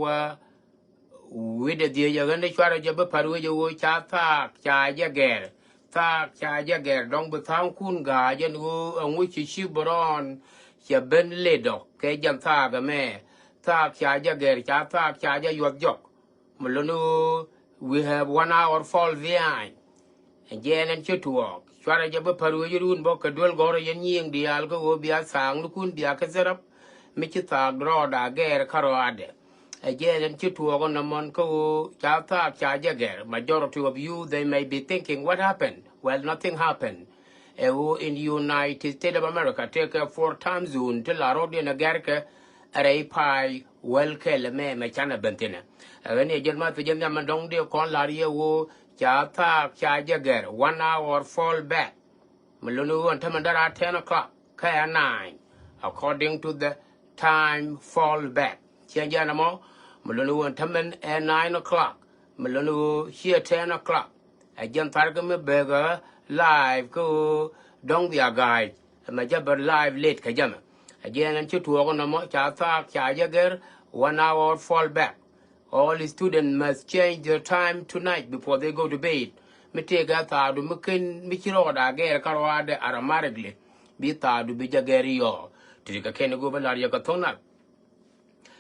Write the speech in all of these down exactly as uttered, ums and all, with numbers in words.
Wä wi̱cdɛ dhiec ɛ ɣän dee cuarɛ jɛ bi pa̱r wec ɛ ɣöö ca thaak ca jɛ gɛr. Thaak ca jɛ gɛr dɔ̱ŋ bi tha̱a̱ŋkun ga̱a̱c ɛn ɣöö ɛŋu ci ci bi rɔɔn cɛ ben lëë dɔ̱k kɛ jɛn thaak ɛmɛ. Thaak ca jɛ gɛr ca thaak ca jɛ yuɔth jɔk. Mi luni ɣöö we have one hour fall behind. Ɛ jɛɛn ɛn ci tuɔɔk cuarɛ jɛ bi pa̱r wec run bä kɛ duel gɔ̱rä yɛn nyiëëŋ diaal kä ɣöö bia thaaknikun bia kɛ thil rap. Mi ci thaak rɔɔda gɛɛr kä rɔɔdɛ. Ɛ jɛɛn ɛn ci tuɔɔk ɛn nɔmɔn kä ɣöö ca thaak ca jɛ gɛr. Majority of you, they may be thinking, what happened? Well, nothing happened. Ɛ ɣöö in United States of America tekɛ four time zone ti la rɔɔdiɛn ɛ gɛrkɛ. Rɛy pay wäl kɛl ɛmɛ mɛ canɛ ben thi̱nɛ. Ɛ ɣän yɛ jɛn ma thi̱n jɛ nhiam ɛn dɔ̱ŋ dee kɔn la̱r yɛ ɣöö ca thaak ca jɛ gɛr one hour fall back. Mi luni ɣöö ɛn tämɛ dara ten o'clock kä ɛ nine, according to the time fall back. Ciɛ jɛn ɛmɔ mi luni ɣöö ɛn tämɛ ɛ nine o'clock. Mi luni ɣöö ciɛ ten o'clock. Ɛ jɛn tharkɛ mi bekä live kä ɣöö dɔ̱ŋ dhia ga̱a̱c. Ɛmɛ jɛ bä live late kɛ jɛmɛ. Ɛ jɛn ɛn ci tuɔɔk ɛn nɔmɔ ca thaak ca jɛ gɛr one hour fall back. All students must change their time tonight before they go to bed. Mi tëëkɛ thaadu mi ken mi ci rɔɔda gɛɛr kä rɔɔdɛ automatically bi thaadu bi jɛ gɛr yɔɔ. Ti ti kɛ kɛn i̱ go̱o̱p ɛ la̱r yɛ kɛ tho̱ŋ nath.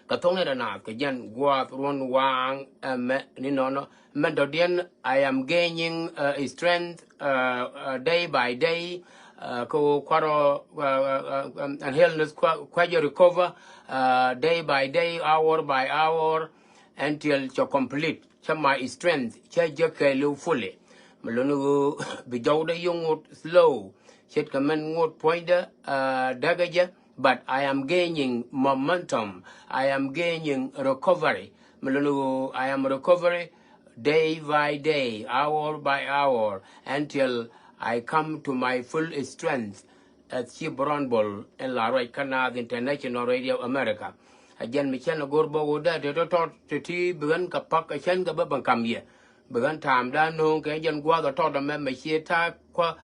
Kɛ tho̱ŋ nɛn ɛ naath kɛ jɛn gua̱a̱th ruɔ̱n waaŋ ɛmɛ ni nɔnɔ. Mɛn dɔ̱diɛn, I am gaining, uh, strength, uh, uh, day by day. Uh, kɛ ɣöö kuarɔ, uh, uh, uh, um, and illness kua, kua jɛ recover, uh, day by day, hour by hour, until cɛ complete. Cɛ my strength cɛ jɛ kɛɛliw fully. Mi luni ɣöö bi jɔwdɛ yi ŋot slow. Ce̱tkɛ mɛn ŋot puɔ̱nydɛ, uh, däkɛ jɛ. But I am gaining momentum. I am gaining recovery. Mi luni ɣöö I am recovery day by day, hour by hour, until I come to my full strength. Ɛ Chief Brown Bol in la ruac kä Naath International Radio America. Ɛ jɛn mi cɛn a go̱r bä ɣöö dee te tɔ̱tɔ̱ te ti bi ɣän kɛ pa̱k ɛ cɛn kɛ bä ben kam yɛ. Bi ɣän ta̱a̱mdan no̱o̱ŋ kɛ jɛn gua̱a̱th ɛ tɔt ɛmɛ mɛ cië ta̱a̱ kua̱.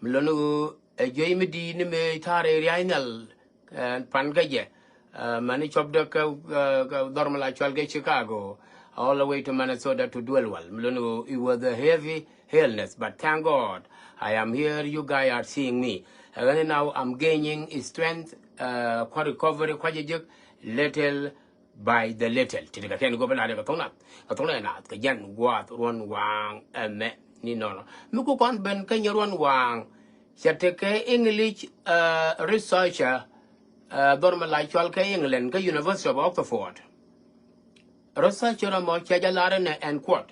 Mi luni ɣöö ɛ juey mi di̱i̱t ni mëë ta̱a̱ rɛy ria̱c nhial, ɛ, pan kä jɛ. Ɛ, mani cɔpdä kä, ɛ, kä dhɔr mi la cual kɛ Chicago all the way to Minnesota to duel wal. Mi luni ɣöö it was a heavy illness, but thank God I am here, you guys are seeing me. Ɛ ɣän now I'm gaining strength, ɛ, kua recovery kua jɛ jek little by the little. Ti ti kɛ kɛn go̱o̱p ɛ la̱r yɛ kɛ tho̱ŋ nath kɛ tho̱ŋ nath kɛ jɛn gua̱a̱th ruɔ̱n waaŋ ɛmɛ ni nɔnɔ. Mi ku kɔn ben kä nyɛ ruɔ̱n waaŋ cɛ tekɛ English, uh, researcher, uh, dhɔr mi la cual kɛ England kä University of Oxford. Researcher ɛmɔ cɛ jɛ la̱r ɛnɛ ɛn quote.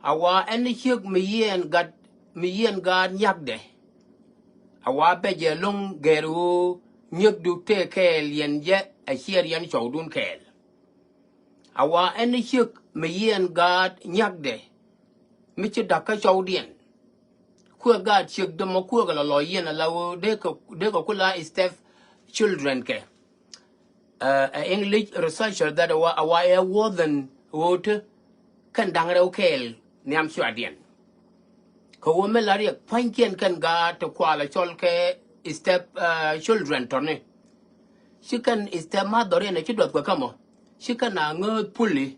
A wa ɛn ciek mi yiɛn gat, mi yiɛn gaat nyakdɛ. A wa bɛ jɛ lo̱ŋ gɛr ɣöö nyäkdu tëë kɛɛl yɛn jɛ a ciɛɛr yɛn cɔwdun kɛɛl. A wa ɛn ciek mi yiɛn gaat nyakdɛ mi ci da̱k kä cɔwdiɛn. Kuɛ gaat ciek dämɔ kuɛ kɛ lɔ lɔ yiɛn a la ɣöö dee kɛ, dee kɛ ku la step children kɛ. Ɛ, ɛ English researcher that a wa, a wa ɛ wuɔ̱thɛn ɣöö ti kɛn da̱ŋ rɛw kɛɛl nhiam cua̱diɛn. Kɛ ɣöö mi la riɛk pua̱nykiɛn kɛn gaat ti kualɛ cɔl kɛ step, ɛ, children tɔ̱ni. Ci kɛn step mother in a ci duɔth kɛ kä mɔ ci kɛn a ŋääth puli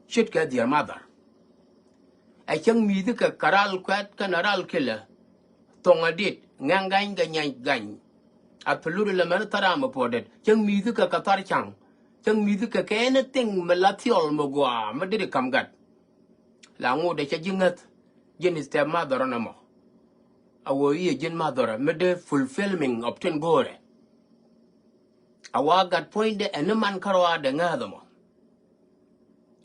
ce̱tkɛ dear mother. Ɛ cäŋ mi̱i̱thi kɛ kɛ ral kuɛt kɛnɛ ral kilɛ. Thoŋ ɛ dit ŋɛŋ gany kɛ nyany gany. A thuluri lɛ mɛn thar ram ɛ puɔ̱t det cäŋ mi̱i̱thi kɛ kɛ thar ca̱ŋ. Cäŋ mi̱i̱thi kɛ kɛ anything mi la thiɔl mi gɔaa mi dit i̱ ka̱m gat. La ŋot ɛ cɛ ji̱ ŋäth ji̱n step mother ɔn ɛmɔ. A ɣöö i̱ ɛ ji̱n mother ɛ mi dee fulfilling of tin go̱o̱rɛ. A wa gat puɔ̱nydɛ ɛn ni man kärɔaadɛ ŋääth ɛmɔ.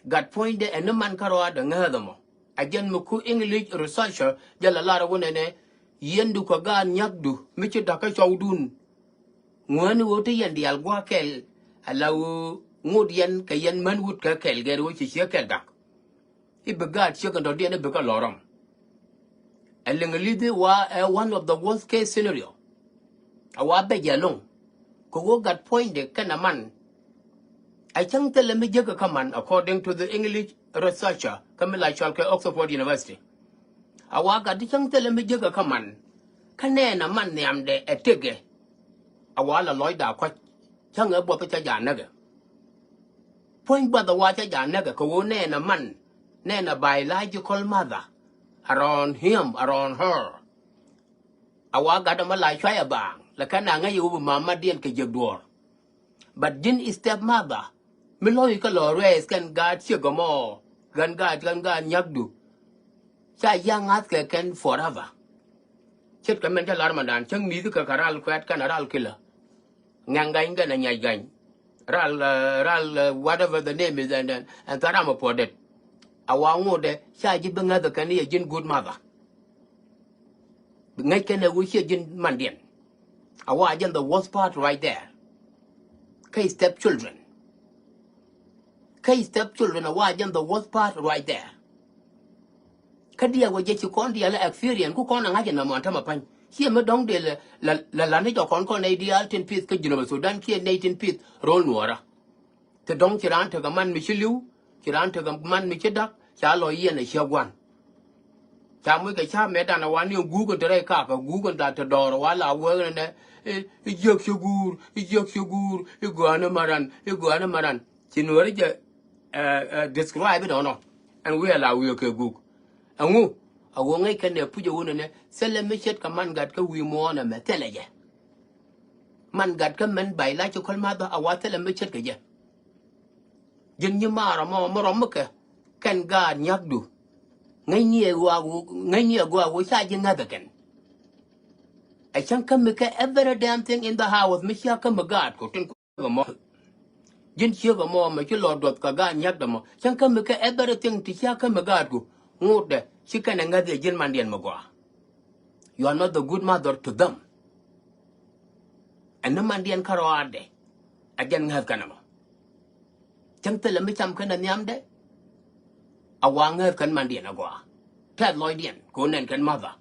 Gat puɔ̱nydɛ ɛn ni man kärɔaadɛ ŋääth ɛmɔ. A jɛn mi ku English researcher jɛ la lar wunɛ nɛ yiɛndu kɛ gaat nyakdu mi ci da̱kä cɔwdun. Ŋuäni ɣöö ti yɛn diaal gua̱a̱k kɛl a la ɣöö ŋot yɛn kɛ yɛn män wut kɛ kɛl gɛr ɣöö ci ciek kɛl da̱k. I̱ bi gaat ciek in dɔ̱diɛn i̱ bi kɛ lɔ̱rɔm. Ɛ liŋ li̱thi wa ɛ one of the worst case scenario. A wa bɛ jɛ lo̱ŋ kɛ ɣöö gat puɔ̱nydɛ kɛnɛ man. A cäŋ thilɛ mi jekä kä man according to the English researcher kä mi la cɔl kɛ Oxford University. A wa gat ti cäŋ thilɛ mi jekä kä man. Kä nɛɛn a man nhiamdɛ ɛ tëkɛ. A wa la lɔcda kua̱c. Cäŋ ɛ buɔth cä ja näkɛ. Puɔ̱ny buɔth ɛ wa cä ja näkɛ kɛ ɣöö nɛɛn ɛ man, nɛɛn ɛ biological mother around him, around her. A wa gat ɛmɔ la cuay ɛ baaŋ lɛ kɛn a ŋäc ɛ wä bi mamadiɛn kɛ jiäk duɔ̱ɔ̱r. But ji̱n step mother mi lɔ̱c kä lɔ raise kɛn gaat ciek ɛmɔ, kɛn gaat, kɛn gaat nyakdu. Ca yaŋ ŋa̱th kɛ kɛn forever. Ce̱tkɛ mɛn cä lar mandan cäŋ mi̱th kɛ kɛ ral kuɛt kɛn ral kilä. Ŋɛŋ gany kɛn a nyɛc gany. Ral, eh, ral, eh, whatever the name is, and, and, and tharam a puɔdɛt. A wa ŋotdɛ ca ji̱ bi ŋäth kɛn i̱ a ji̱n good mother. Ŋäc kɛn ɛ wi̱c ciɛ ji̱n mandiɛn. A wa jɛn the worst part right there. Kä step children. Kä step children a wa jɛn the worst part right there. Kä diɛɛk wä jɛ ci kɔn diɛɛl experience ku kɔn a ŋa̱c ɛn mɛ mɔn tämɛ pa̱ny. Ciɛ mi dɔ̱ŋ dee lɛ, lɛ, lɛ la̱t ni jɔ kɔn kɔn nɛy diaal tin pith kä Junub Sudan kiɛ nɛy tin pith ro̱l nuɔɔrä. Te dɔ̱ŋ ci raan tekɛ man mi ci li̱w, ci raan tekɛ man mi ci da̱k, ca lɔ yiɛn ɛ ciɛ gua̱n. Ca moc kɛ ca mɛtdan a wa ni guuk in te rɛy kakä guuk in la te dɔɔr wa la wek ni nɛ, i̱, i̱ jiäk ci guur, i̱ jiäk ci guur, i̱ gɔ̱a̱n i̱ maran, i̱ gɔ̱a̱n i̱ maran. Ci nuɔri jɛ, eh, eh, describe it ɔnɔ. Ɛn wi̱i̱ a la wi̱i̱ kɛ guuk. Ɛŋu, a wä ŋäc kɛn ɛ puc ɛ wun ɛnɛ, thilɛ mi ce̱tkɛ man gat kä wi̱i̱ muɔ̱ɔ̱n ɛmɛ, thilɛ jɛ. Man gat kä mɛn biological mother a wa thilɛ mi ce̱tkɛ jɛ. Ji̱n nyimaar ɛmɔ mi rɔm mi kɛ kɛn gaat nyakdu. Ŋäcni ɛ guaak wu, ŋäcni ɛ guaak wu ca ji̱ ŋäth ɛ kɛn. Ɛ cäŋ kä mi kɛ every damn thing in the house mi cia kä mi gaatku tin kuäk ɛmɔ. Ji̱n ciek ɛmɔ mɛ ci lɔ duɔth kɛ gaat nyakdɛ mɔ. Cäŋ kä mi kɛ everything ti cia kä mi gaatku. Ŋotdɛ ci kɛn ɛ ŋäth ɛ ji̱n mandiɛn mi gɔaa. You are not the good mother to them. Ɛn ni mandiɛn kä rɔaadɛ. A jɛn ŋäth kɛn ɛmɔ. Cäŋ thilɛ mi cam kɛn ɛ nhiamdɛ. A wa ŋäth kɛn mandiɛn a gɔaa. Tɛth lɔcdiɛn kɛ ɣöö nɛn kɛn mother.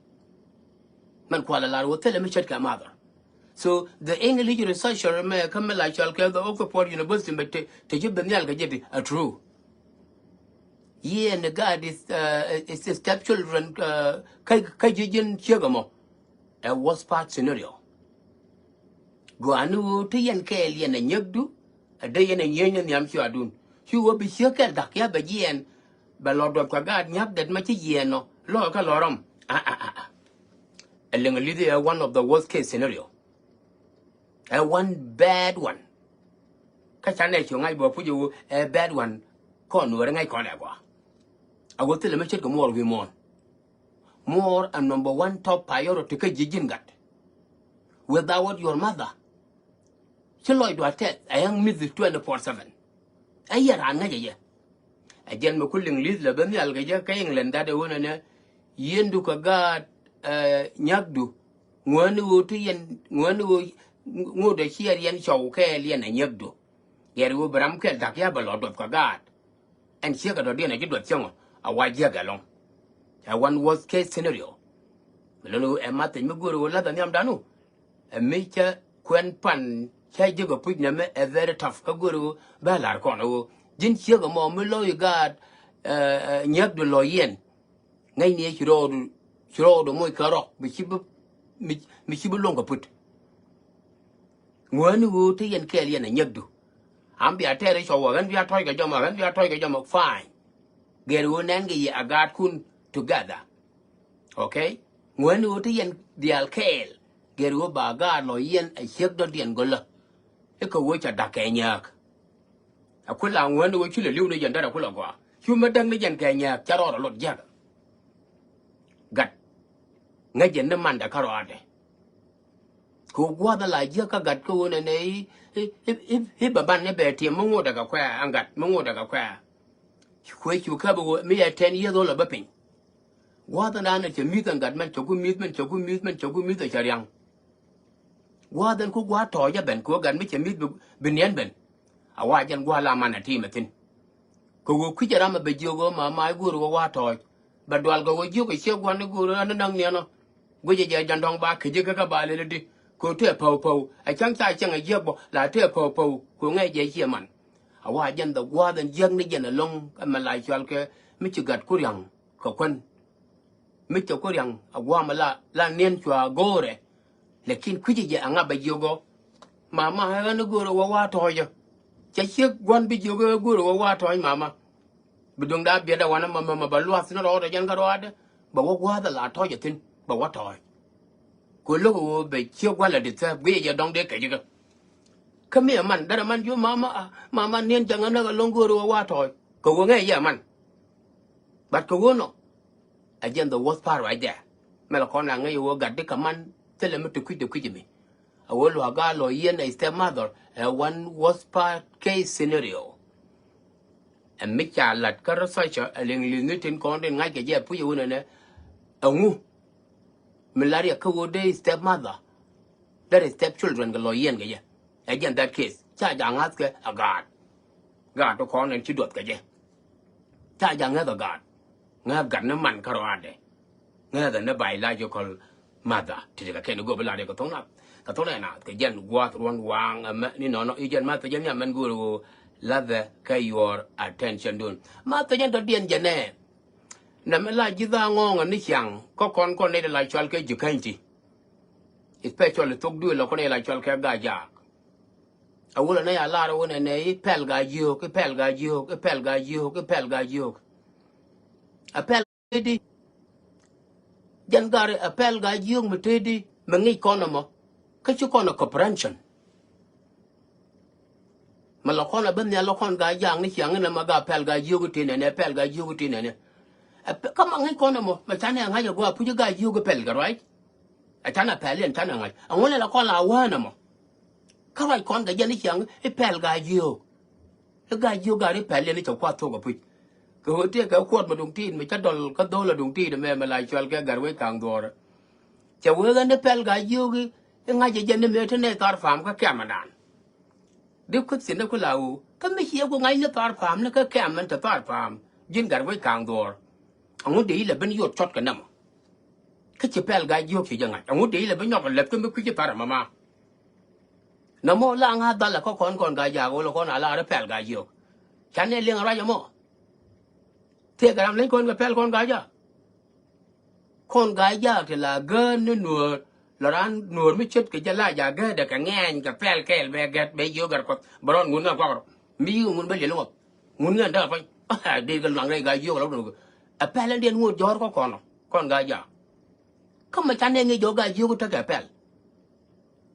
Mɛn kualɛ lar wä thilɛ mi ce̱tkɛ mother. So the English researcher mɛ kä mi la cɔal kɛ the Oxford University mɛ te, te ci ben nhial kɛ jɛ ti a true. Yiëë ni gaat is, uh, is step children, uh, kä, kä ji̱ ji̱n ciek ɛmɔ. Ɛ worst part scenario. Gɔaa ni ɣöö ti yɛn kɛɛl yɛn ɛ nyäkdu, ɛ dee yɛn ɛ nyieny ni nhiam cuaadun. Cu ɣöö bi ciek kɛl da̱k ya bɛ jiɛɛn, bɛ lɔ duɔth kɛ gaat nyakdɛ ma ci yiɛɛn ɔ, lɔɔk kä lɔ rɔm. Ah, ah, ah, ah. Ɛ liŋ lithi ɛ one of the worst case scenario. Ɛ one bad one. Kä ca nɛ cu ŋa̱c bä puc ɛ ɣöö ɛ bad one. Kɔn nuɔri ŋa̱c kɔn ɛ gɔaa. A ɣöö thilɛ mi ce̱tkɛ muɔɔr wi̱i̱ muɔ̱ɔ̱n. Muɔɔr ɛ number one top priority kä ji̱ ji̱n gat. Without your mother, ci lɔcdu a tɛth ɛ yäŋ mi̱th twenty four seven. Ɛ yɛ raan ŋäcɛ jɛ. Ɛ jɛn mi ku liŋ li̱th lɛ ben nhial kɛ jɛ kä England that ɛ ɣöö nɛnɛ yiëndu kɛ gaat, eh, nyakdu. Ŋuäni ɣöö ti yɛn, ŋuäni ɣöö ŋot ɛ ciɛ riɛn cɔw kɛɛl yɛn ɛ nyakdu. Yɛr ɣöö bi ram kɛl da̱k ya bɛ lɔ duɔth kɛ gaat. Ɛn ciek ɛ dɔ̱diɛn ɛ ji̱ duɔth cäŋ ɔ a wa jiäk ɛlɔ̱ŋ. Ɛ one worst case scenario. Mi lon ɣöö ɛ mathec mi go̱o̱r ɣöö la̱th ɛ nhiamdanu. Ɛ mi cä kuɛn pan cä jiäk ɛ puc nɛmɛ ɛ very tough kä go̱o̱r ɣöö bɛ la̱r kɔn ɣöö ji̱n ciek ɛmɔ mi lo̱c gaat, eh, eh, nyäkdu lɔ yɛn. Ŋäcni ɛ ci rɔɔdu, ci rɔɔdu moc kɛ rɔk mi ci bi, mi, mi ci bi lo̱ŋ kɛ put. Ŋuäni ɣöö te yɛn kɛɛl yɛn a nyäkdu. An bia tɛɛr i̱ cɔw ɛ ɣän bia tɔ̱c kɛ jɔmɔ, ɣän bia tɔ̱c kɛ jɔmɔ, fine. Gɛr ɣöö nɛn kɛ yɛ a gaatkun together. Okay? Ŋuäni ɣöö te yɛn diaal kɛɛl. Gɛr ɣöö ba gaat lɔ yɛn a ciek dɔ̱diɛn gölä. I̱ kɛ ɣöö ca da̱k kɛ nyääk. A kula ŋuäni ɣöö cu lɛ li̱w ni jɛn derɛ kula gɔaa. Cu mi däk ni jɛn kɛ nyääk ca rɔɔdɛ lot jiäk. Gat. Ŋäc jɛn ni mandɛ kä rɔaadɛ. Kɛ ɣöö gua̱a̱th ala jiäk kä gat kä ɣöö nɛnɛ i̱, i̱, i̱, i̱, i̱ bɛ ban ni bɛ tiɛm mi ŋotdɛ kɛ kuɛ̈ɛ̈ ɛn gat mi ŋotdɛ kɛ kuɛ̈ɛ̈. Kuëë cu kääp ɣöö mi yɛ tɛn yieth ɣöö lɔ bä piny. Gua̱a̱th ɛn an cɛ mi̱th ɛn gat mɛn cɛ ku mi̱th mɛn cɛ ku mi̱th mɛn cɛ ku mi̱th ɛ cɛ riaŋ. Gua̱a̱th ɛn ku gua̱a̱th tɔ̱ɔ̱c ɛ ben kɛ ɣöö gat mi cɛ mi̱th bi, bi niɛn ben. A wa jɛn gua̱a̱th la man ɛ ti̱i̱m ɛ thi̱n. Kɛ ɣöö kui̱cɛ ram ɛ bɛ jiök ɣöö ma, ma i̱ go̱o̱r ɣöö wa tɔ̱ɔ̱c. Bɛ dual kɛ ɣöö jiök ɛ ciek gua̱n i̱ go̱o̱r ɣöö ɛn näk niɛn ɔ. Guicɛ jɛ jɛn dɔ̱ŋ ba kecä kä kä ba lel i̱di. Kɛ ɣöö tëë päu päu. Ɛ cäŋ ca cieŋ ɛ jiäk bɔ la tëë päu päu. Kɛ ɣöö ŋäc jɛ ciɛ man. A wa jɛn dhɛ gua̱a̱th ɛn jiäk ni jɛn ɛlɔ̱ŋ ɛmɛ la cɔal kɛ mi ci gat ku ria̱ŋ kɛ kuän. Mi cɛ ku ria̱ŋ a gua̱a̱mɛ la, la niɛn cua go̱o̱rɛ. Lakin kui̱cɛ jɛ a ŋa̱p a jiök ɔ. Mama, ɛ ɣän i̱ go̱o̱rä wä wa tɔ̱ɔ̱cä. Cɛ ciek gua̱n bi jiök i̱ go̱o̱rä wä wa tɔ̱ɔ̱c mama. Bi duŋda biɛt ɛ wanɛ mama, mama, bɛ luath ni rɔɔdɛ jɛn kä rɔaadɛ. Bɛ wä gua̱a̱th ɛ la tɔ̱ɔ̱cä thi̱n bɛ wä tɔ̱ɔ̱c. Kɛ lo̱k ɛ ɣöö bɛ ciek gua̱l ɛ di̱t thääp guic ɛ jɛ dɔ̱ŋ dee kɛc ikä. Kä mi ɛ man derɛ man jiök mama, a mama, niɛn jaŋä näk ɛlɔ̱ŋ go̱o̱rä wä wa tɔ̱ɔ̱c. Kɛ ɣöö ŋäc ɛ jɛ ɛ man. But kɛ ɣöö nɔ, ɛ jɛn the worst part right there. Mɛ la kɔn la ŋäc ɛ ɣöö gat di kɛ man thilɛ mi ti kui̱c de kui̱c mi. A ɣöö luaak gaa lɔ yiɛn ɛ stepmother ɛ one worst part case scenario. Ɛ mi ca lat kä researcher ɛ liŋ li̱th ni tin kɔn tin ŋa̱c kɛ jɛ puc ɛ wunɛ nɛ. Ɛŋu mi lar yɛ kä ɣöö dee stepmother, dee stepchildren kɛ lɔ yiɛn kɛ jɛ. Ɛ jɛn that case ca jaŋ ŋa̱th kɛ a gaat. Gaat ti kɔn ɛn ci duɔth kɛ jɛ. Ca jaŋ ŋäth a gaat. Ŋäth gat ni man kä rɔaadɛ. Ŋäth a ni biological mother. Ti ti kɛ kɛn i̱ go̱o̱p i̱ lat i̱ kɛ tho̱ŋ nath. Kɛ tho̱ŋ nath kɛ jɛn gua̱a̱th ruɔ̱n waŋ ɛmɛ ni nɔnɔ i̱ jɛn math jɛn ni amɛn go̱o̱r ɣöö lathɛ kɛ your attention dun. Math jɛn tɔ̱diɛn jɛn ɛ. Nɛ mɛ la ji̱ dhaa ŋɔ̱ɔ̱ŋ ɛ ni ciaŋ kä kɔn kɔn nɛy ti la cual kɛ ji̱ käny ti. Especially thok duël ɛ kɔn nɛy la cual kɛ Gaa-jaak. A wulɛ nɛ ya lar wunɛ nɛ i̱ pɛl Gaa-jiök, i̱ pɛl Gaa-jiök, i̱ pɛl Gaa-jiök, i̱ pɛl Gaa-jiök. Ɛ pɛl tëëdi. Jɛn gari ɛ pɛl Gaa-jiök mi tëëdi mi ŋi̱i̱c kɔn ɛmɔ. Kä ci kɔn ɛ comprehension. Mi lɔ kɔn ɛ ben nhial lɔ kɔn Gaa-jaak ni ciaŋ inɛ ma Gaa pɛl Gaa-jiök i̱ tëë nɛnɛ, pɛl Gaa-jiök i̱ tëë nɛnɛ. Ɛ pɛ-, kä ma ŋi̱i̱c kɔn ɛmɔ mɛ canɛ ɛ ŋa̱c ɛ gua̱a̱ puc i̱ Gaa-jiök i̱ pɛl kɛ ruac. Ɛ canɛ pɛl yɛn canɛ ŋa̱c. Ɛŋu lɛ la kɔn la wäänɛ mɔ. Kä ruac kɔn kɛ jɛn i̱ ciaŋ i̱ pɛl Gaa-jiök. I̱ Gaa-jiök gat i̱ pɛl yɛn i̱ cɛ kuath thok ɛ puc. Kɛ ɣöö tëëkɛ kuɔt mɛ duŋ ti̱i̱t mɛ cä dɔl kä dho̱l ɛ duŋ ti̱i̱t ɛmɛ mɛ la cual kɛ Gatwec Kaŋ Dhuɔ̱ɔ̱rä. Cɛ wee ɣän i̱ pɛl Gaa-jiök i̱ ŋa̱c ɛ jɛn i̱ mëë te nɛy thar pa̱a̱m kä kɛ̈mɛdan. Di kueth thi̱n ni ku la ɣöö kä mi ciɛ ku ŋa̱c ni thar pa̱a̱m ni kä kɛ̈m ɛn te thar pa̱a̱m ji̱n Gatwec Kaŋ Dhuɔ̱ɔ̱r. Ɛŋu dee i̱ lɛ ben yot cɔt kɛ nɛmɔ. Kä ci pɛl Gaa-jiök ci jɛ ŋa̱c. Ɛŋu dee ilɛ bi nyɔk lɛp kä mi kui̱ci thar ɛmɔ ma. Nɔmɔ la ŋa̱ dhal ɛ kä kɔn kɔn Gaa-jaak wä lɛ kɔn a lar i̱ pɛl Gaa-jiök. Canɛ liŋ ruac ɛmɔ. Thiek ɛ ram leny kɔn kɛ pɛl kɔn Gaa-jaak. Kɔn Gaa-jaak ti la gäär ni nuäär lɔ raan nuäär mi ce̱tkɛ jɛ la jaak gäärdɛ kɛ ŋɛɛny kɛ pɛl kɛɛl bɛ gɛt bɛ jiök gɛr kuɔth bɛ rɔɔd ŋun ŋɛn kuak rɔ. Mi yi̱k ŋun bä liɛl ŋɔth. Ŋun ŋɛn dee la pany. Dee kɛ luaŋ rɛy Gaa-jiök lɔ. Ɛ pɛl ɛn diɛn ŋuɔ̱t jɔ̱ɔ̱r kä kɔn ɔ kɔn Gaa-jaak. Kä mi canɛ ŋi̱i̱c jɔk Gaa-jiök tekɛ pɛl.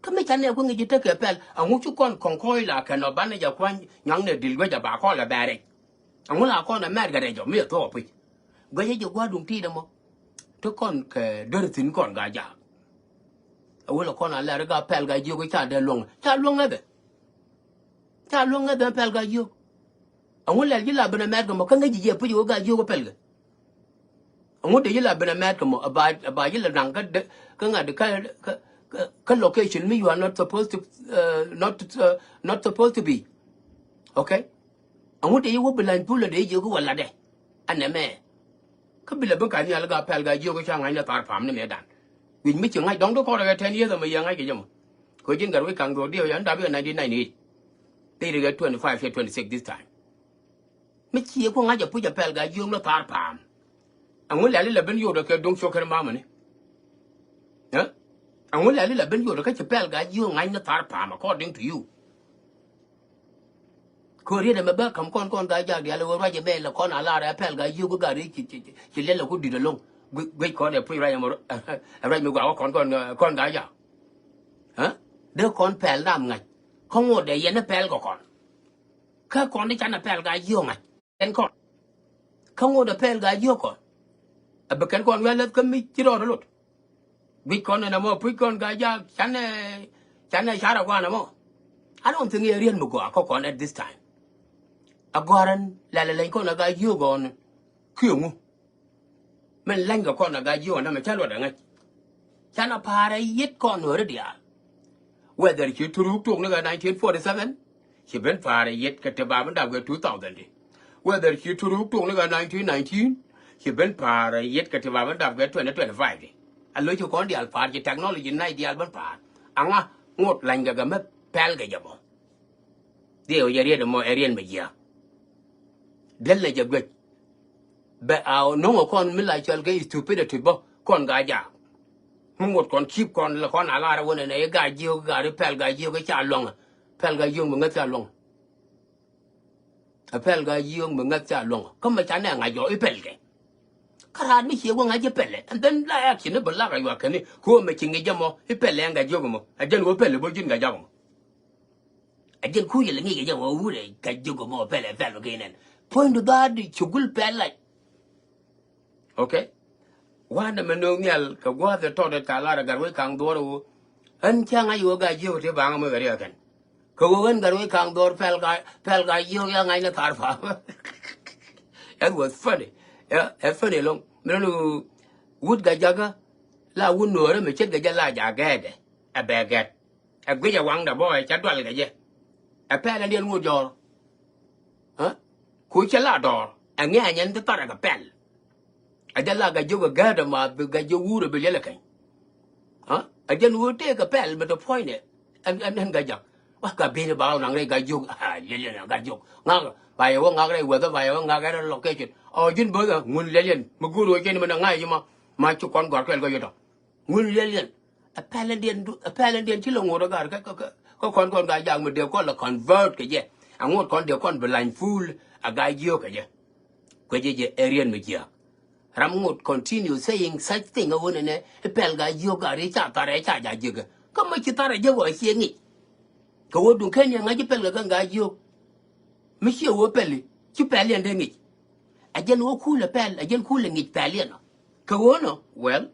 Kä mi canɛ ku ŋi̱i̱c tekɛ pɛl. Ɛŋu ci kɔn kɔŋ kɔc la kɛn ɔ banɛ jɛ kuany nyɔaŋnɛ dil guecɛ ba kɔn lɛ bɛɛrɛ. Ɛŋu la kɔn ɛ mɛt kɛ rɛc ɔ mi ɛ thuɔk ɛ puc. Guecɛ jɛ gua̱a̱r duŋ ti̱i̱t ɛmɔ. Ti kɔn kɛ dör thi̱n kɔn Gaa-jaak. Ɛ wël ɛ kɔn a lɛr i̱ Gaa pɛl Gaa-jiök i̱ ca dee luäŋ. Ca luäŋ ɛ bɛ. Ca luäŋ ŋäth ɛn pɛl Gaa-jiök. Ɛŋu lɛl ji̱ la ben ɛ mɛt kɛ mɔ kä ŋäc ji̱ jiɛ puc ɛ wä Gaa-jiök ɛ pɛl kɛ. Ɛŋu dee ji̱ la ben ɛ mɛt kɛ mɔ ɛ ba, ɛ ba ji̱ la naŋ kä dee kä ŋa̱t kä kä kä location mi you are not supposed to, uh, not, uh, not supposed to be. Okay. Ɛŋu dee ji̱ wä bi lany pul ɛ dee jiök i̱ wä latdɛ. Ɛn ɛmɛ. Kä bi lɛ ben ka nhial Gaa pɛl Gaa-jiök i̱ ca ŋa̱c ni thar pa̱a̱m ni mëëdan. Wi̱c mi ci ŋa̱c dɔ̱ŋ di kɔrɛ kɛ ten years ɛmɛ yɛ ŋa̱c kɛ jɛ mɔ. Kɛ ɣöö ji̱n Gatwec Kaŋ-dhuɔ̱ɔ̱r diɛ yɛn dap yɛ nineteen ninety-eight. Thirty kɛ twenty-five kɛ twenty-six this time. Mi ciɛ ku ŋa̱c ɛ puc ɛ pɛl Gaa-jiök ni thar pa̱a̱m. Ɛŋu lɛl ilɛ ben yot ɛ kɛ duŋ cok kɛn mamani. Ɛ? Ɛŋu lɛl ilɛ ben yot ɛ kä ci pɛl Gaa-jiök ŋa̱c ni thar pa̱a̱m according to you. Kɛ ɣöö riet ɛmɛ bä ka̱m kɔn kɔn Gaa-jaak diaal ɛ ɣöö ruac ɛmɛ lɛ kɔn a lar ɛ pɛl Gaa-jiök kä gat ri ci, ci, ci, ci lɛl ɛ ku di̱t ɛlɔ̱ŋ. Guic, guic kɔn ɛ puc ruac ɛmɔ, ruac mi gua̱a̱k kɔn kɔn, kɔn Gaa-jaak. Ɛ? Dee kɔn pɛl nam ŋa̱c. Kä ŋot ɛ yɛn ɛ pɛl kɛ kɔn. Kä kɔn i̱ canɛ pɛl Gaa-jiök ŋa̱c. Kɛn kɔn. Kä ŋot ɛ pɛl Gaa-jiök kɔn. Ɛ bi kɛn kɔn wi̱i̱ a läth kä mi ci rɔɔd ɛ lot. Guic kɔn ɛn ɛmɔ puc kɔn Gaa-jaak canɛ, canɛ car ɛ gua̱a̱n ɛmɔ. I don't think i̱ ɛ riet mi gɔaa kä kɔn at this time. Ɛ gɔ̱a̱r ɛn lɛl ɛ leny kɔn ɛ Gaa-jiök ɣɔn. Kiɛ ŋu. Min lany kɛ kɔn ɛ Gaa-jiök ɣɔn ɛmɛ cä luɔt ɛ ŋäc. Canɛ pa̱a̱r ɛ yiet kɔn Nuääri diaal. Whether ci Turuk tuɔɔk ni kɛ nineteen forty-seven, ci ben pa̱a̱r ɛ yiet kɛ ti ba ben dap kɛ two thousand di. Whether ci Turuk tuɔɔk ni kɛ nineteen nineteen, ci ben pa̱a̱r ɛ yiet kɛ ti ba ben dap kɛ twenty twenty-five di. A lo̱c ci kɔn diaal pa̱a̱r, ci technology nɛy diaal ben pa̱a̱r. Aŋa ŋot lany kɛ kɛ mɛ pɛl kɛ jɛ bɔ. Dhiɛ wä jɛ riet ɛmɔ ɛ riet mɛ jiääk. Diɛl nɛ jɛ guec. Bɛ a no̱ŋ ɛ kɔn mi la cɔal kɛ stupidity bä kɔn Gaa-jaak. Mi ŋot kɔn cip kɔn lɛ kɔn a lar ɛ wunɛ nɛ i̱ Gaa-jiök, Gaa-ri pɛl Gaa-jiök i̱ ca luɔ̱ŋ. Pɛl Gaa-jiök mi ŋäth ca luɔ̱ŋ. Ɛ pɛl Gaa-jiök mi ŋäth ca luɔ̱ŋ. Kä mɛ ca nɛ ŋa̱c jɔk i̱ pɛl kɛ. Kä raan mi ciɛ wä ŋa̱c i̱ pɛl ɛ. And then la action i̱ bɛ lak a yuak kɛn i̱ kɛ ɣöö mɛ ci ŋi̱c jɛ mɔ i̱ pɛl ɛ Gaa-jiök mɔ. Ɛ jɛn ɣöö pɛl i̱ bä ji̱n Gaa-jiök mɔ. Ɛ jɛn kuc ilɛ ŋi̱i̱c kɛ jɛ wä wut ɛ Gaa-jiök mɔ pɛl ɛ pɛl kɛ nɛn. Puɔ̱nydu dhaat di ci gul pɛl lac. Okay. Wanɛ mɛ no̱o̱ŋ nhial kɛ gua̱a̱th ɛ tɔt ɛ ca lar ɛ Gatwec Kaŋ Dhuɔr ɛ ɣöö ɣän cä ŋa̱c ɣöö Gaa-jiök ti baŋ mɛ kɛ riɛk kɛn. Kɛ ɣöö ɣän Gatwec Kaŋ Dhuɔr pɛl Gaa, pɛl Gaa-jiök ya ŋa̱c ni thar pa. That was funny. Ɛ, ɛ funny loŋ. Mi lo̱n wut Gaa-jakä la wut Nuɔ̱ɔ̱rä mi ce̱tkɛ jɛ la ja̱ gɛɛtdɛ. Ɛ bɛ gɛt. Ɛ guic ɛ waŋdɛ bä ɛ ca dual kɛ jɛ. Ɛ pɛl ɛn diɛn ŋot jɔɔr. Ɛ? Ku cɛ la dɔɔr. Ɛ ŋi̱a̱c ɛn ti thar ɛ kɛ pɛl. Ɛ jɛ la Gaa-jiök ɛ gäätdɛ ma bi Gaa-jiök wur ɛ bi liɛl ɛ kɛny. Ɛ? Ɛ jɛn ɣöö tëëkɛ pɛl mi te puɔ̱nydɛ. Ɛn, ɛn, ɛn Gaa-jak. Wa Gaa-bi̱i̱ni ba wä naŋ rɛy Gaa-jiök. Ah, liɛl, liɛl, Gaa-jiök. Ŋak, ba yɛ wä ŋak rɛy weather, ba yɛ wä ŋak rɛy location. Ɔ, ji̱n bo̱th ɛ ŋun liɛl yɛn. Mi go̱o̱r ɣöö cɛn mi na ŋa̱c ji̱ ma. Ma ci kɔn gɔ̱a̱r kɛl Gaa-jiök tɔ. Ŋun liɛl yɛn. Ɛ pɛl ɛn diɛn du, ɛ pɛl ɛn diɛn ci lɛ ŋot ɛ ga̱r kä, kä, kä, kä kɔn kɔn Gaa-jak mi dee kɔn lɛ convert kɛ jɛ. Ɛ ŋot kɔn dee kɔn bi lany full ɛ Gaa-jiök kɛ jɛ. Kuecɛ jɛ ɛ riɛn mi jiääk. Ram ŋot continue saying such thing ɛ ɣöö nɛnɛ i̱ pɛl Gaa-jiök Gaa-ri ca thar ɛ ca ja̱ jiäkä. Kä mi ci thar ɛ jiäk ɔ ciɛ ŋi̱c. Kɛ ɣöö duŋ ken yɛ ŋa̱c i̱ pɛl kɛ kɛn Gaa-jiök. Mi ciɛ ɣöö pɛli ci pɛl yɛn dee ŋi̱c. Ɛ jɛn ɣöö kulɛ pɛl, ɛ jɛn kulɛ ŋi̱c pɛl yɛn ɔ. Kɛ ɣöö nɔ, well,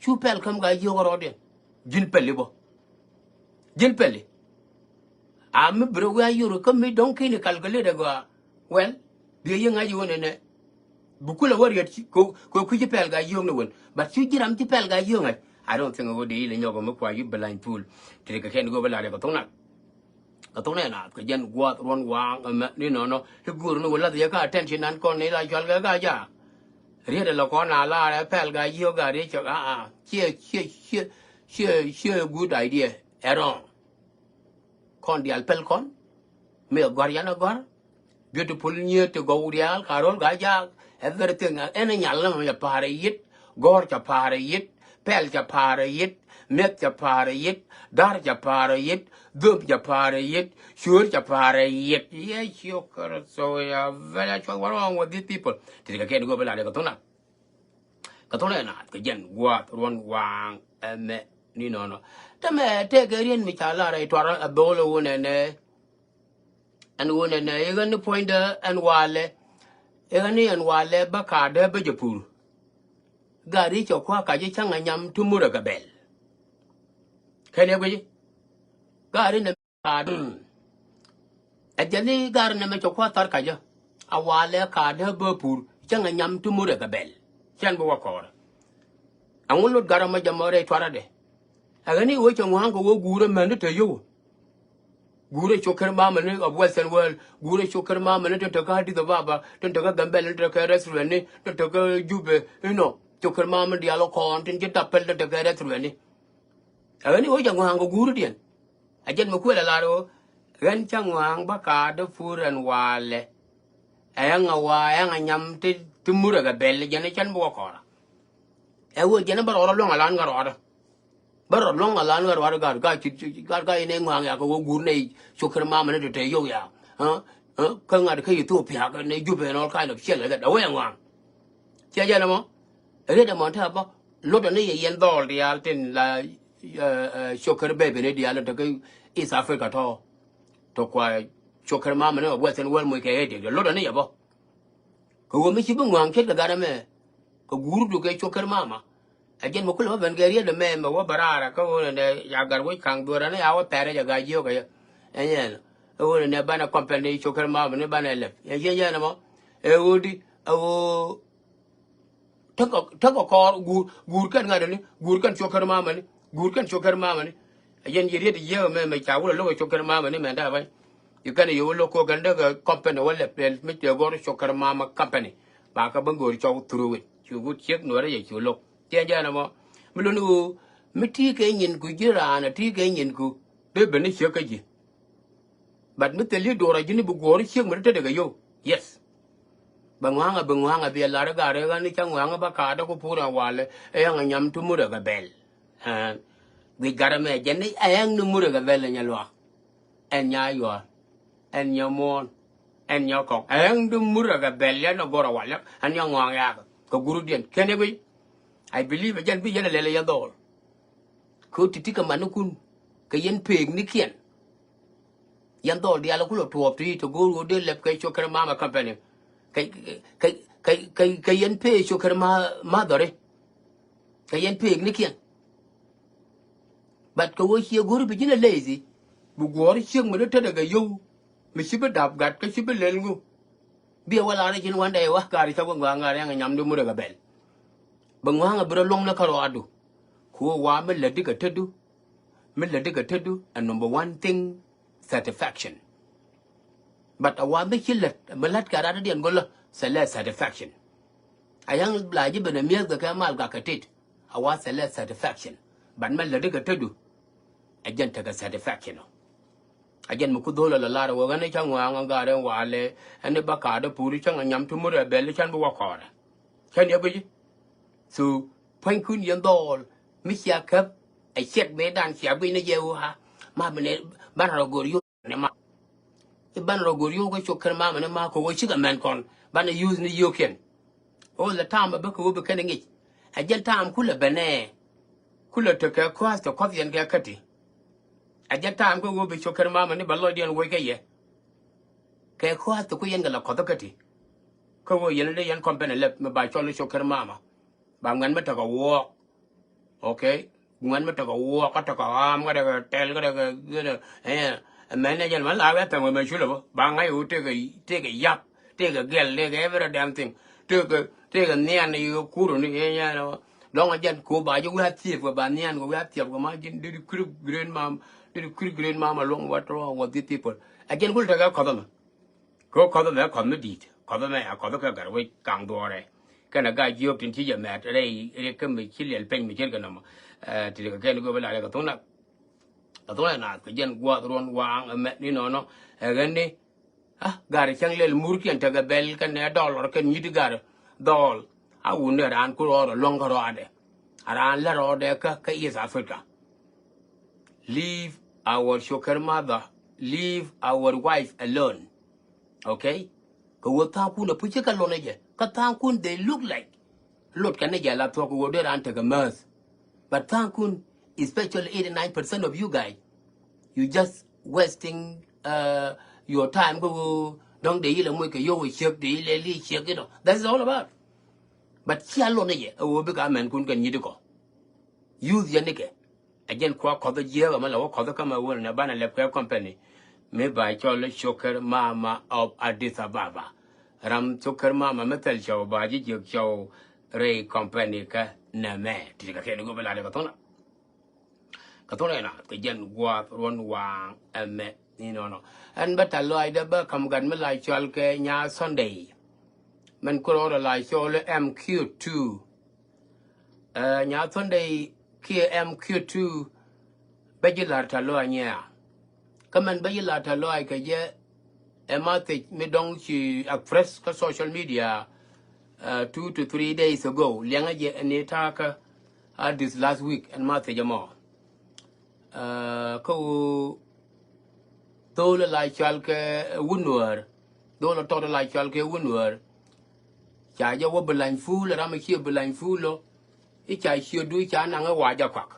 cu pɛl käm Gaa-jiök rɔɔdiɛn. Ji̱n pɛli bä. Ji̱n pɛli. A mi bi rɛ wi̱i̱ a yor kä mi dɔ̱ŋ kini calculate ɛ gɔaa. Well, bi yɛ ŋa̱c ɣöö nɛnɛ. Bi kulɛ wä riet ci, kɛ, kɛ kui̱ ci pɛl Gaa-jiök ni wen. But cu ji̱ ram ci pɛl Gaa-jiök ŋa̱c. I don't think ɣöö di ilɛ nyɔk ɛ mi kua yi bi lany puul. Ti kɛ kɛn go̱o̱p ɛ la riɛk ɛ thok nak. Kɛ thok nɛ naath kɛ jɛn gua̱a̱th ruɔ̱n waaŋ ɛmɛ ni nɔnɔ. I̱ guur ni wä lath yɛ kä attention nan kɔn ni la cual kɛ Gaa-jak. Riet ɛlɛ kɔn a lar ɛ pɛl Gaa-jiök Gaa-ri cɛ, aa, aa. Ciɛ, ciɛ, ciɛ, ciɛ, ciɛ good idea. Ɛ wrong. Kɔn diaal pɛl kɔn. Mi ɛ gɔ̱a̱r yan ɛ gɔ̱a̱r. Beautiful nyiet ti gɔw diaal ka ro̱l Gaa-jak. Everything ɛn ɛ nyal ni mɛ cɛ pa̱a̱r ɛ yit. Gɔ̱r cɛ pa̱a̱r ɛ yit. Pɛl cɛ pa̱a̱r ɛ yit. Mi̱eth cɛ pa̱a̱r ɛ yit. Da̱r cɛ pa̱a̱r ɛ yit. Dhöp cɛ pa̱a̱r ɛ yit. Cuëër cɛ pa̱a̱r ɛ yit. Yɛ ciök kɛ rɔ thok ya vɛl ya cuɔth. What wrong with these people? Ti kɛ kɛn go̱o̱p ila dee kɛ thok na. Kɛ thok na naath kɛ jɛn gua̱a̱th ruɔ̱n waaŋ ɛmɛ ni nɔnɔ. Tɛmɛ tëëkɛ riet mi ca lar ɛ tuar ɛ bol ɛ wun ɛnɛ. Ɛn ɣöö nɛnɛ i̱ ɣän ni puɔ̱nydä ɛn walɛ. I̱ ɣän ni ɛn walɛ bä ka̱a̱dä bä jɛ pur. Gaa-ri cɛ kua̱ ka̱c i̱ cäŋ ɛ nyam ti murɛ kɛ bɛl. Kɛn ɛ guici. Gaa-ri nɛ ka̱a̱dä. Ɛ jɛn i̱ gaa-ri nɛ mɛ cɛ kua̱ thar ka̱cä. A walɛ ka̱a̱dä bä pur cäŋ ɛ nyam ti murɛ kɛ bɛl. Cɛn bi wä kɔɔrä. Ɛŋu lot gat ɛmɔ jɛ mɔ rɛy tuarädɛ. Ɛ ɣän i̱ ɣöö cɛ ŋua̱a̱ŋ kɛ ɣöö guurä män ti te yio̱w. Guurä cok kër mamä ni of Western world. Guurä cok kër mamä ni tin te kä Addis Ababa, tin te kä Gambɛl, tin te kä restaurant ni, tin te kä Jubɛ, you know. Cok kër mamä diaal kɔn tin ci dapɛl tin te kä restaurant ni. Ɛ ɣän i̱ ɣöö cɛ ŋua̱a̱ŋ kɛ guurä diɛn. Ɛ jɛn mi kuël ɛ lar ɣöö ɣän cä ŋua̱a̱ŋ bä ka̱a̱dä pur ɛn walɛ. Ɛ ɣän ɛ wa ɛ ɣän ɛ nyam ti, ti murɛ kɛ bɛl jɛn ɛ cɛn bi wä kɔɔrä. Ɛ ɣöö jɛn ɛ bä rɔɔdä luäŋ ɛ lan kä rɔɔdä. Bä rɔ luɔ̱ŋ a lan ɣär war gat gat ci, ci, gat gat inɛ ŋɔaŋ ya kɛ wä guur nɛ cok kër mamä ni tɔ̱tɔ̱ yio̱w ya. Kä ŋa̱t kä Ethiopia kɛ nɛ Jubɛ and all kind of shit like that. Awɛ ŋɔaŋ. Ciɛ jɛn ɛmɔ. Riet ɛmɔ te a bä. Lotdɛ ni yɛ yɛn dhɔl diaal tin la cok kër bɛbɛ ni diaal tɔ̱ kä East Africa tɔ̱. Tɔ̱ kua cok kër mamä ni Western world muc kɛ ɣɛɛ diɛk. Lotdɛ ni yɛ bä. Kɛ ɣöö mi ci bi ŋɔa̱a̱ŋ ce̱tkɛ gat ɛmɛ. Kɛ guurdu kɛ cok kër mamä. Ɛ jɛn mi kulɛ bä ben kɛ riet ɛmɛ mɛ wä bä raar kä ɣöö nɛnɛ ya gat wec ka̱ŋ dhuɔ̱ɔ̱r ɛn ya wä pɛrɛ jɛ gat jiök ɛ jɛ. Ɛ nyɛn ɛ ɣöö nɛnɛ banɛ company cok kër mamä ni banɛ lɛp. Ɛ jɛn jɛn ɛmɔ. Ɛ ɣöö di ɛ ɣöö Tekɔ, tekɔ kɔɔr guur, guur kɛn ŋa̱t ni, guur kɛn cok kɛn mamä ni, guur kɛn cok kɛn mamä ni. Ɛ jɛn ji̱ riet ji̱ jiäk ɛmɛ mɛ ca wulɛ lo̱k ɛ cok kɛn mamä ni mɛ da̱a̱ ba̱ny. I̱ kɛn yɛ wä lo̱k ko̱ kɛn däk ɛ company wä lɛp lɛl mi tɛ gɔr cok kɛn mamä company. Ba kä bä go̱o̱r cɔw through it. Cu wut ciek nuɔrä yɛ cu lo̱k. Tiɛn jɛn ɛmɔ. Mi lo̱ni ɣöö mi ti̱i̱ kɛ nyinku ji̱ raan ɛ ti̱i̱ kɛ nyinku. Dee ben ni ciek kä ji̱. But mi thil i̱ do̱r a ji̱n i̱ bi guɔ̱ɔ̱r i̱ ciek mi te tekɛ yio̱w. Yes. Bɛ ŋua̱a̱ŋ a bi ŋua̱a̱ŋ a bi a lar i̱ gat rɛk ɣän i̱ ca ŋua̱a̱ŋ i̱ bä ka̱a̱t däk ku puur ɛn walɛ i̱ ɛŋ a nyam ti mut ɛ kɛ bɛl. Ɛn guic gat ɛmɛ jɛn ni ɛŋ ni murɛ kɛ bɛl ɛ nyɛ luaak. Ɛn nya yuɔ̱ɔ̱r. Ɛn nyɛ muɔ̱ɔ̱n. Ɛn nyɛ kɔk. Ɛŋ ni murɛ kɛ bɛl yɛn ɛ go̱r ɛ wal yɛn ɛn nyɛ ŋɔaŋ yakä kɛ gurudiɛn kɛn ɛ guic. I believe ɛ jɛn bi yɛn ɛ lɛl ɛ yɛn dhɔɔl. Kɛ ɣöö ti̱ti̱ kɛ manikun kɛ yɛn peek nikiɛn. Yɛn dhɔɔl diaal kulɛ tuɔɔp ti te go̱o̱r ɣöö dee lɛp kɛ cokɛr mama company. Kɛ, kɛ, kɛ, kɛ, kɛ yɛn peek cokɛr ma, ma dhɔri. Kɛ yɛn peek nikiɛn. But kɛ ɣöö ciɛ go̱o̱r bi ji̱n ɛ lazy. Bi guɔ̱ɔ̱r ciek mi ni tetdɛ kɛ yio̱w. Mi ci bi dap gat kä ci bi lel ŋu. Biɛ wä lar i̱ ji̱n one day wä gaari cä wä ŋɔaŋ ŋa̱r yɛn ɛ nyam di murɛ kɛ bɛl. Bɛ ŋɔaŋ ɛ bi rɔ luɔ̱ŋ ni kä rɔɔdu. Ku ɣöö wa mi lätdi kɛ tetdu. Mi lätdi kɛ tetdu ɛ number one thing, satisfaction. But a wa mi ci lät mi la̱t kɛ rat diɛn go̱lä thilɛ satisfaction. A ya̱ŋ la ji̱ ben ɛ mi̱eth kɛ kɛ mal gak kɛ tet. A wa thilɛ satisfaction. But mi lätdi kɛ tetdu. Ɛ jɛn tekɛ satisfaction ɔ. A jɛn mi ku dho̱l ɛ lɛ lar ɛ wä ɣän i̱ cä ŋɔaŋ ɛ gaari walɛ ɛn i̱ bä kaat ɛ pur i̱ cä ŋɛ nyam ti murɛ bɛl i̱ cän bi wä kɔɔrɛ. Cän yɛ guic i̱. So pua̱nykun yɛn dhɔɔl mi cia käp ɛ ciɛk mëëdan cia guic ni jɛ ɣöö ha ma bi nɛ banɛ rɔ go̱r yio̱w ni ma. I̱ banɛ rɔ go̱r yio̱w kä cok kɛn mamɛ ni ma kɛ ɣöö cikɛ mɛn kɔn banɛ use ni yio̱o̱kiɛn. All the time a bä kɛ ɣöö bi kɛn ŋic. A jɛn time kulɛ bɛnɛ. Kulɛ tekɛ kua̱th tɛ kua̱th yɛn kɛ käti. A jɛn time kä ɣöö bi cok kɛn mamɛ ni ba lɔcdiɛn woc kɛ yɛ. Kɛ kua̱th tɛ ku yɛn kɛ la kua̱th käti. Kä ɣöö yɛn dee yɛn company lɛp mi ba cɔl ni cok kɛn mamɛ. Ba ŋuɛn mi tekɛ wuɔɔk. Okay. Ŋuɛn mi tekɛ wuɔk kä tekɛ ɣaam kä tekɛ tɛl kä tekɛ ɛ mɛn ɛ jɛn mɛn la wɛ thɛm wɛ mɛ culɛ bä ba ŋa̱c ɣöö tekɛ tekɛ yap tekɛ gɛl tekɛ every damn thing. Tekɛ tekɛ nhian ni ɣöö kurä ni ɛ nyɛn ɛ bä. Lɔŋ ɛ jɛn ko ba ji̱ wi̱i̱ a thiëëp kɛ ba nhian kɛ wi̱i̱ a thiëëp kɛ ma ji̱n didi kui̱ green mam didi kui̱ green mam ɛ luɔ̱ŋ what wrong with these people. Ɛ jɛn kulɛ tekɛ kɔth ɛmɛ. Kɛ ɣöö kɔth ɛmɛ kɔth mi di̱i̱t kɔth ɛmɛ a kɔth kɛ gɛr wec kaŋ dhuɔɔrɛ. Kɛnɛ ga̱a̱c jiök tin ci jɛ mɛt rɛy rɛy kä mi ci liɛl peny mi ce̱tkɛ nɔmɔ. Ti kɛ kɛn go̱o̱p ɛ la rɛy kɛ thok na kɛ thok na naath kɛ jɛn gua̱a̱th ruɔ̱n waaŋ ɛmɛ ni nɔnɔ. Ɛ ɣän ni a ga̱r cäŋ lɛl murkiɛn tekɛ bɛl kɛnɛ dɔlɔr kɛn nyi̱t ga̱r dhɔɔl. A wun ni raan ku rɔɔdɛ luɔ̱ŋ kä rɔɔdɛ a raan lät rɔɔdɛ kä kä East Africa. Leave our sugar mother, leave our wife alone. Okay? Kɛ ɣöö tha̱a̱ŋkun a puc ci kä luɔt ni jɛ kä tha̱a̱ŋkun they look like luɔt kɛn ni jɛ la thuɔ̱k kɛ ɣöö dee raan tekɛ määth. But tha̱a̱ŋkun, especially eighty nine percent of you guys, you just wasting uh, your time kɛ ɣöö dɔ̱ŋ dee yi lɛ moc kɛ yio̱w ɛ ciek dee yi lɛ li ciek inɔ. That is all about. But cia luɔt ni jɛ ɛ ɣöö bikɛ a mɛnkun kɛ nyi̱t ikɔ. Youth yɛn nikɛ. Ɛ jɛn kua kɔth jiääk ɛmɛ la wä kɔth kä mɛ wun nɛ banɛ lɛp kɛ company. Mi ba cɔl Sugar Mama of Addis Ababa. Ram Sugar Mama mi thil cɔw ba ji̱ jiök cɔw rɛy company kä nɛmɛ. Ti kɛ kɛn go̱o̱p ɛ la dɛ kɛ thunä. Kɛ thunä ɛna kɛ jɛn gua̱a̱th ruɔ̱n waaŋ ɛmɛ. Ni nɔnɔ. Ɛn bä ta lɔaacdä bä ka̱m gat mi la cɔal kɛ Nyaa Sunday. Mɛn kurɔɔdɛ la cɔl M Q two. Ɛ, Nyaa Sunday kiɛ M Q two bɛ ji̱ la̱r tɛ̈th lɔaac nyiɛɛa. Kä mɛn bɛ ji̱ la̱r tɛ̈th lɔaac kɛ jɛ ɛ message mi dɔ̱ŋ ci express kä social media, ɛ, two to three days ago. Liɛŋä jɛ ɛn i̱ ta̱a̱ kä Addis last week ɛn message ɛmɔ. Ɛ, kä ɣöö dho̱o̱l la cɔal kɛ wut nuäär. Dho̱o̱l la tɔt la cɔal kɛ wut nuäär. Ca jɛ wä bi lany fuul ram mi ciɛ bi lany fuul lɔ. I̱ ca ciötdu i̱ ca naŋ i̱ wa jɛ kɔak.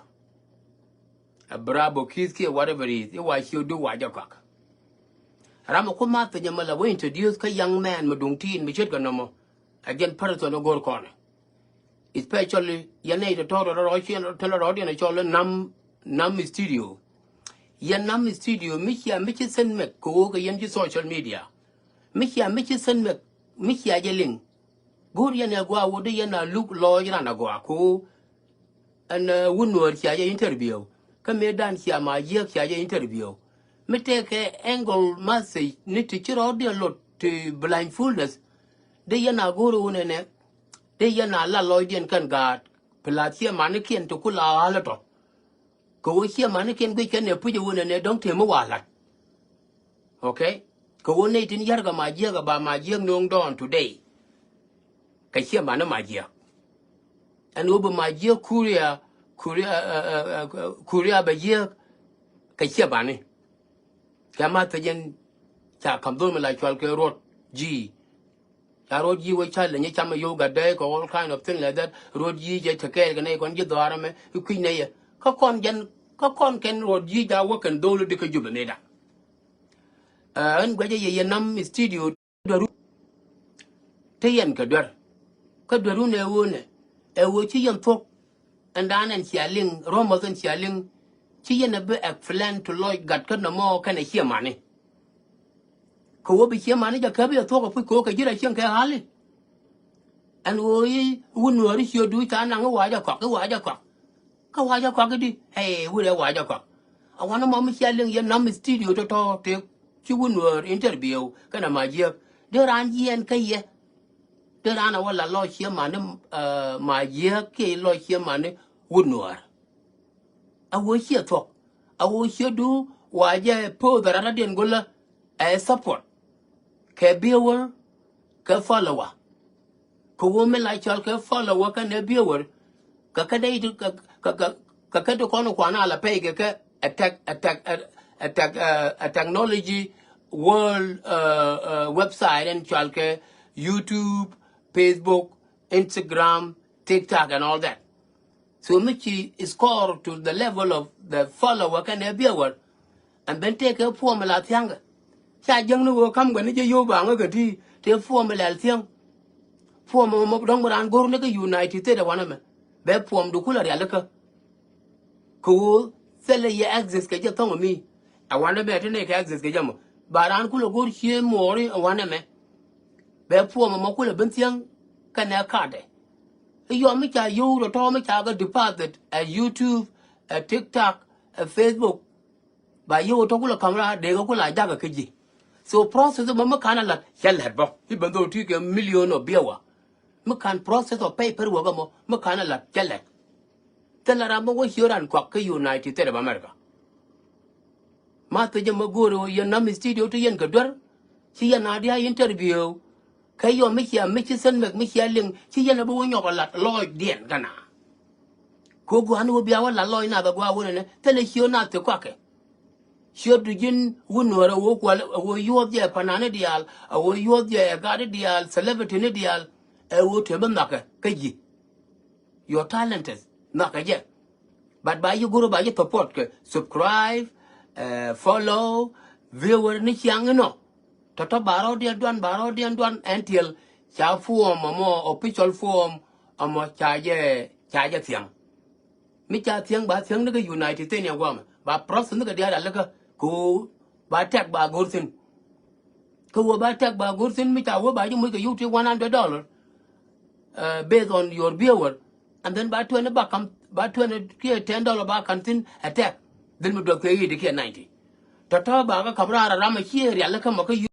A bravo ki̱th kiɛ whatever it is i̱ wa ciötdu wa jɛ kɔak. Ram mi ku ma piny ɛmɛ la wä introduce kä young man mi duŋ tin mi ce̱tkɛ nɔmɔ. A jɛn person i̱ go̱r kɔnɛ. Especially yɛn nɛy tɔ̱tɔ̱ rɔ rɔ ciɛn tɔ̱ rɔ rɔ diɛn cɔl nam nam studio. Yɛn nam studio mi cia mi ci send mɛk kɛ ɣöö kɛ yɛn ci social media. Mi cia mi ci send mɛk mi cia jɛ liŋ. Go̱o̱r yɛn ɛ gɔaa wä di yɛn a luk lɔɔc ran a gɔaa kɛ ɣöö ɛn wun nuäär cia jɛ interview. Kä mëëdan cia ma jiääk cia jɛ interview. Mi tëëkɛ angle message ni ti ci rɔɔdiɛn lot ti blindfoldness. Di yɛn a go̱o̱r wun ɛnɛ. Dee yɛn a la lɔcdiɛn kɛn gaat. Pla ciɛ manikiɛn ti ku la ɣa̱l ɛ tɔ. Kɛ ɣöö ciɛ manikiɛn guic kɛn ɛ puc ɛ ɣöö nɛnɛ dɔ̱ŋ tëë mi wa la̱t. Okay. Kɛ ɣöö nɛy tin ya̱rkɛ ma jiääk ɛ ba ma jiääk no̱o̱ŋ dɔɔn today. Kɛ ciɛ mani ma jiääk. Ɛn ɣöö bi ma jiääk kuria Kuria, Kuria bɛ yiëëk kɛ ciɛ bani. Kɛ ma thejin ca kam dhol mi la cual kɛ ruɔt ji̱. Ca ruɔt ji̱ wä ca lɛ nyɛ cam yoga day kɛ all kind of thing like that. Ruɔt ji̱ jɛ tekɛɛl kɛ nɛ kɔn ji̱ dhɔaarä mɛ i̱ kui̱ nɛ yɛ kä kɔn jɛn kä kɔn kɛn ruɔt ji̱ ja wä kɛn dhol di kä Jubɛ nɛ da. Ɛn guɛcɛ yɛ yɛ nam studio. Duɛru te yɛn kɛ duer. Kä duɛru nɛ ɣöö nɛ ɛ ɣöö ci yɛn thuɔ̱k. Ɛn daan ɛn cia liŋ rɔmɔth ɛn cia liŋ. Ci yɛn ɛ bi explain to lɔc gat kä nɔmɔ kɛnɛ ciɛ mani. Kɛ ɣöö bi ciɛ mani jɛ kɛ bi ɛ thuɔ̱k ɛ puc kɛ ɣöö kɛ ji̱ rɛ cieŋ kɛ ɣali. Ɛn ɣöö i̱ wun nuääri ciö duuc ca naŋ i̱ wa̱a̱ jɛ kɔak i̱ wa̱a̱ jɛ kɔak. Kä wa̱a̱ jɛ kɔak i̱di ɛ wurɛ wa̱a̱ jɛ kɔak. A wanɛ mɔ mi cia liŋ yɛ nam studio tɔ̱tɔ̱ tëë ci wun nuäär interview kɛnɛ ma jiääk. Dee raan yiɛn kä yɛ. Dee raan a wä la lɔc ciɛ mani ma jiääk kiɛ lɔc ciɛ mani wun nuäär. A wä ciɛ thuɔ̱k a wä ciɛ du wa̱a̱ jɛ poth a rat a diɛn go̱lä. Ɛ support kɛ viewer kɛ follower. Kɛ ɣöö mi la cɔl kɛ follower kɛnɛ viewer kɛ kɛ dee kɛ kɛ kɛ kɛ ti kɔn kuan a la pɛy kɛ kɛ a tech a tech a tech a technology world website ɛn cɔal kɛ YouTube, Facebook, Instagram, TikTok and all that. So mi ci score to the level of the follower kɛnɛ viewer. Ɛn ben tëëkɛ puɔm la thia̱ŋkɛ. Ca jiäkni ɣöö ka̱m kɛ ni jɛ yio̱w baŋä kɛ ti tëë puɔm la thia̱ŋ. Puɔm ɛmɔ dɔ̱ŋ bi raan go̱r ni kä United States ɛ wanɛ mɛ. Bɛ puɔmdu kulɛ rialikä. Kɛ ɣöö thilɛ yɛ access kɛ jɛ thɔ̱ŋ mi. Ɛ wanɛ mɛ ti nɛy kɛ access kɛ jɛ mɔ ba raan kulɛ go̱r cie muɔɔri ɛ wanɛ mɛ. Bɛ puɔm ɛmɔ kulɛ ben thia̱ŋ kɛnɛ ka̱a̱tɛ. I̱ yɔm mi ca yio̱w tɔ̱tɔ̱ mi ca kɛ deposit ɛ YouTube, ɛ TikTok, ɛ Facebook. Ba yio̱w tɔ̱ kulɛ ka̱m raar dee kɛ kulɛ a jakä kä ji̱. So process bä mi ka̱n a la̱t cɛ la̱t bä i̱ ben dhok ti kɛ million of viewer. Mi ka̱n process of paper work ɛmɔ mi ka̱n a la̱t cɛ la̱t. Thilɛ ram mi wä ciö ran kuak kä United States of America. Ma thecä ma go̱o̱r ɣöö yɛn nam studio ti yɛn kɛ duer. Ci yɛn a dia̱a̱ interview. Kä yɔ mi cia mi ci sen mek mi cia liŋ ci yɛn a bi wä nyɔk a lat lɔɔcdiɛn kɛna. Kɛ ɣöö gua̱a̱n ɣöö bia wä lat lɔɔc nath a gua̱a̱ wunɛ nɛ thilɛ ciö nath ti kuakɛ. Ciötdu ji̱n wun nuäär a ɣöö kual a ɣöö yuɔth jɛ panani diaal a ɣöö yuɔth jɛ ɛ gat i̱ diaal celebrity ni diaal. Ɛ ɣöö te bi nhɔakɛ kä ji̱. Your talent is nhɔakɛ jɛ. But ba yi guru ba yi support kɛ subscribe, follow, viewer ni ciaŋ inɔ. Tɔtɔ ba rɔɔdiɛn duan ba rɔɔdiɛn duan ɛn tiɛl ca form ɔmɔ official form ɔmɔ ca jɛ ca jɛ thiaŋ. Mi ca thiaŋ ba thiaŋ ni kɛ United States ni a guamɛ ba process ni kɛ diaal a likä kɛ ɣöö ba tɛk ba go̱r thi̱n. Kä wä ba tɛk ba go̱r thi̱n mi ca wä ba ji̱ muc kɛ yuk ti one hundred dollar. Based on your viewer. And then ba twenty ba kam ba twenty kiɛ ten dollar ba kam thi̱n a tɛk. Dhil mi duɔth kɛ eighty kiɛ ninety. Tɔtɔ ba kä kam raar a ram a ciɛ rial kä mɔ kä